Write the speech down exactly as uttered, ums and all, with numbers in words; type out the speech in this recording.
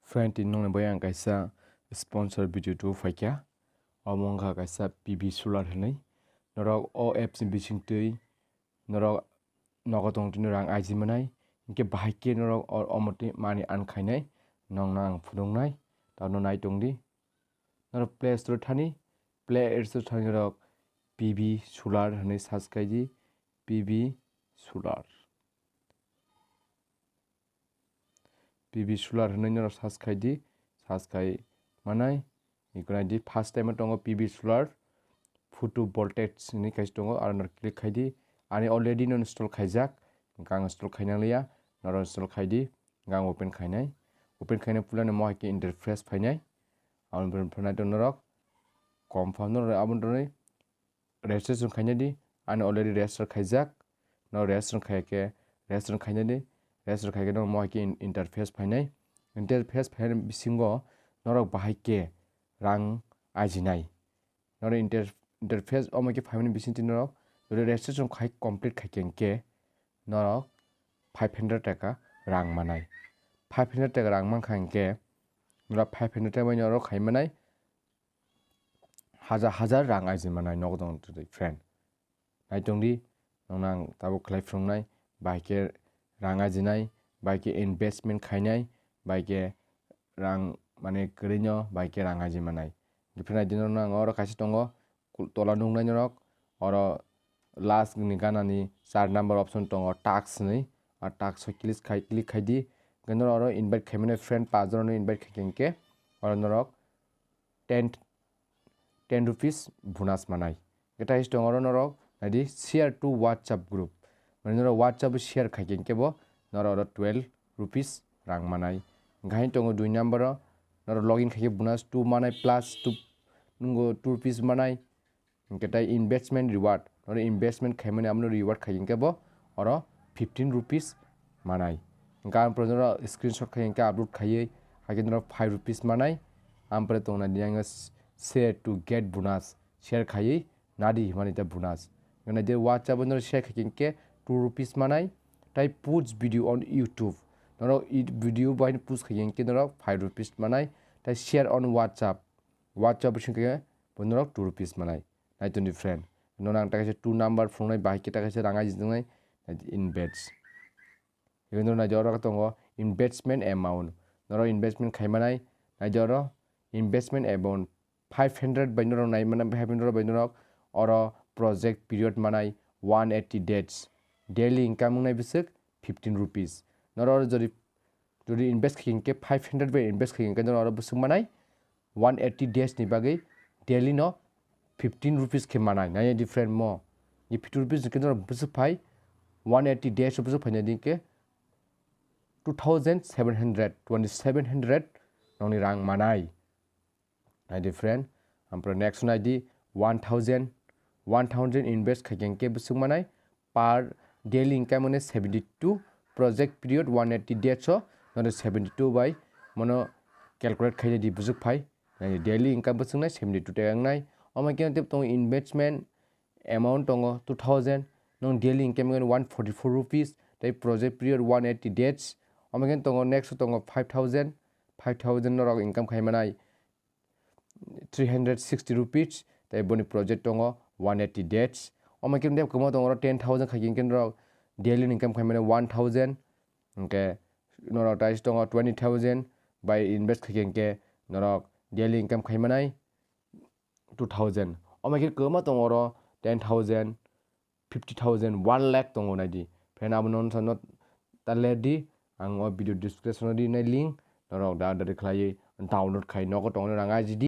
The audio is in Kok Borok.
Friend, tini nokni bai ang kaisa sponsor video tubu phaikha. Omo wngkha kaisa P V Solar hinwi. Norok o apps ni bisingtwi norok nogo tongtwino rang aji manai. Hinkhe bahai khe norok o-, omo twi mani earn khainai. Nokno ang phunuknai. Tamo nai tongdi. Norok Play Store thani, Play Store thani norok P V Solar hinwi search khaidi. P V Solar. P V Solar hinwi norok search khaidi, search khai manai. Iko naidi, first time o tongo P V Solar photovoltaics hinwi kaisa tongo, aro norok click khaidi. Ani already no install khaijak, hwnkhe ang install khaina liya, norok install khaidi, hwnkhe ang open khainai. Open khaina puilano mo hai khe interface phainai. Aboni pore phano norok confirm no aboni registration khaina di, ani already register khaijak, no register khai khe, register khaina di, register khai khe no mo hai khe in-, interface phainai. Interface phainai bisingo norok bahai khe rang ajinai. Norok inter-, interface omo khe phaimani bisingtwi norok jodi registration khai complete khai khe hinkhe norok five hundred taka rang manai. Five hundred taka rang mankha hinkhe norok five hundred taka bai norok khai manai. Hajar hajar rang aji manai nogo tong twi friend. Nai tongdi, nokno ang tabuk khlai phwrwngnai, bai khe rang ajinai, bai khe investment khainai, bai khe rang mane kwrwino bai khe rang aji manai. Hinkhe naidi nokno ang oro kaisa tongo, kul-, tola nuknai norok, oro last ni ganani char number option tongo, task hinwi, a task o click khai, click khaidi. Hinkhe norok oro invite khaimani friend paanch jona no invite khaikhe hinkhe oro norok ten, ten rupees bonus manai. Hinkhe tai tongo oro norok naidi share to WhatsApp group. Mane norok WhatsApp o share khaikhe hinkhe bo norok oro twelve rupees rang manai. Hinkhe hai tongo dui number o norok login khaikhe bonus two manai plus two nungo two rupees manai. Hinkhe tai investment reward, oro investment khaimani abono reward khai hinkhe bo oro fifteen rupees manai. Hinkhe ang pore oro screenshot khai hinkhe upload khaiwi, haikhe norok five rupees manai. Ang pore tongna di ang share to get bonus, share khaiwi nadi himani ta bonus. Hinkhe naidi WhatsApp o norok share khai hinkhe two rupees manai. Tai post video on YouTube, norok i-, video bai post khai hinkhe norok five rupees manai. Tai share on WhatsApp, WhatsApp bising khe bo norok two rupees manai. Nai tongdi friend. Nono ang ta kaisa two number phunuknai, bahai khe ta kaisa rang aji tongnai, nai di invest. Even though nai di oro tongo investment amount. Norok investment khai manai, nai di oro investment amount five hundred bai norok nai manai, five hundred bai norok oro project period manai one eighty days. Daily income wngnai bwswk fifteen rupees. Norok oro jodi, jodi invest khai hinkhe five hundred bai invest khai hinkhe norok oro bwswk manai one eighty days ni bagwi daily no fifteen rupees khe manai, nai different mo. Ni fifty rupees ni khe norok bwswk phai one eighty days o bwswk phaina di khe two thousand seven hundred, twenty seven hundred nokni rang manai. Nai different. Ampore next nai di one thousand, one thousand invest khai khe bwswk manai per daily income mane seventy two, project period one eighty days o, nono seventy two bai mono calculate khai di bwswk phai. Nai daily income bwswk nai seventy two taka wngnai. Omo khe tei tongo investment amount tongo two thousand, nong daily income mane one forty four rupees, tei project period one eighty days. Omo khe tongo next tongo five thousand, five thousand norok income khai manai three hundred sixty rupees, tei boni project tongo one eighty days. Omo khe kwbangma tongo oro ten thousand khai khe norok daily income khai mano one thousand, hinkhe norok tai tongo twenty thousand bai invest khai khe norok daily income khai manai two thousand. Omo khe kwbangma tongo oro ten thousand, fifty thousand, one lakh tongo nai di. Friend, abono nw ta ler di, ang o video description o rinai link, norok da da khlaiwi download khai nogo tongo rang aji di.